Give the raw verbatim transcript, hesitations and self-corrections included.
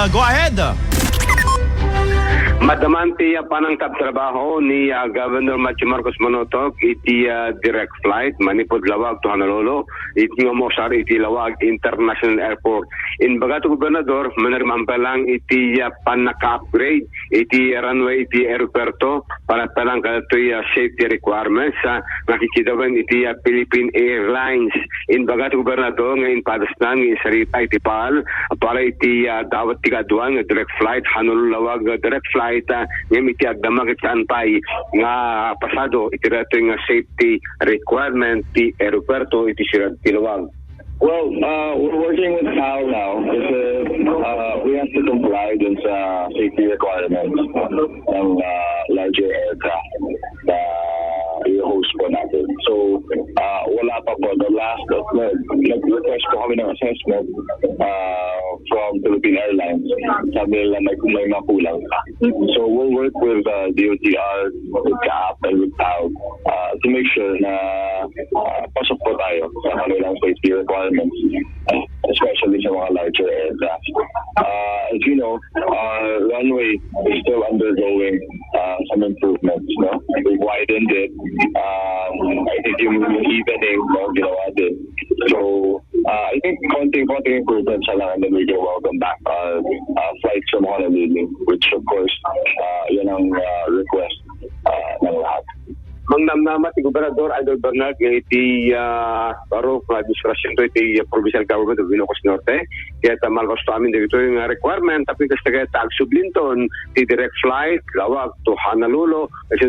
Go ahead. Madama ti, ah, panangtabtrabaho ni, ah, Governor Matthew Marcos Monotok iti, ah, direct flight manipud Laoag to Honolulu, iti nga umusar iti Laoag International Airport. Imbaga ti gobernador, manarimampe lang iti, ah, pannaka-upgrade iti runway iti aeropuerto, para lang kadatoy, ah, safety requirements, ah, nga kikidawen iti, ah, Philippine Airlines. Imbaga ti gobernador nga impadasnan nga isarita iti pal para iti, ah, dawat ti kaaduan nga direct flight, Honolulu Laoag nga direct flight, ah, ngem iti agdama ket saan pay nga pasado iti daytoy nga safety requirement ti aeropuerto iti siudad ti Laoag. Well, uh, we're working with T A O now kasi uh, we have to comply dun sa safety requirements ng uh, larger aircraft na i-host po natin. So, uh, wala pa po. The last, nag-request po kami ng assessment uh, from Philippine Airlines. Sabi nila may, may makulang pa. So, we'll work with uh, D O T R, with C A A P, and with T A O uh, to make sure na uh, pasok po tayo sa kanilang safety requirements, uh, especially sa mga larger aircraft. Uh, as you know, our runway is still undergoing uh, some improvements. No? We've widened it. Um, I think yung evening, no, ginawa din. So, uh, I think konting-konting improvements na lang, and then we can welcome back our uh, flights from Honolulu, which of course, uh, yan ang uh, request uh, ng lahat. Mangnamnama ti Gobernador Idol Bernard nga iti uh, baro nga administrasyon to iti uh, provincial government of Ilocos Norte. Kaya ta malpasto amin dito yung uh, requirement, tapi kasta kaya ta agsublinton ti direct flight, Laoag to Honolulu, kasi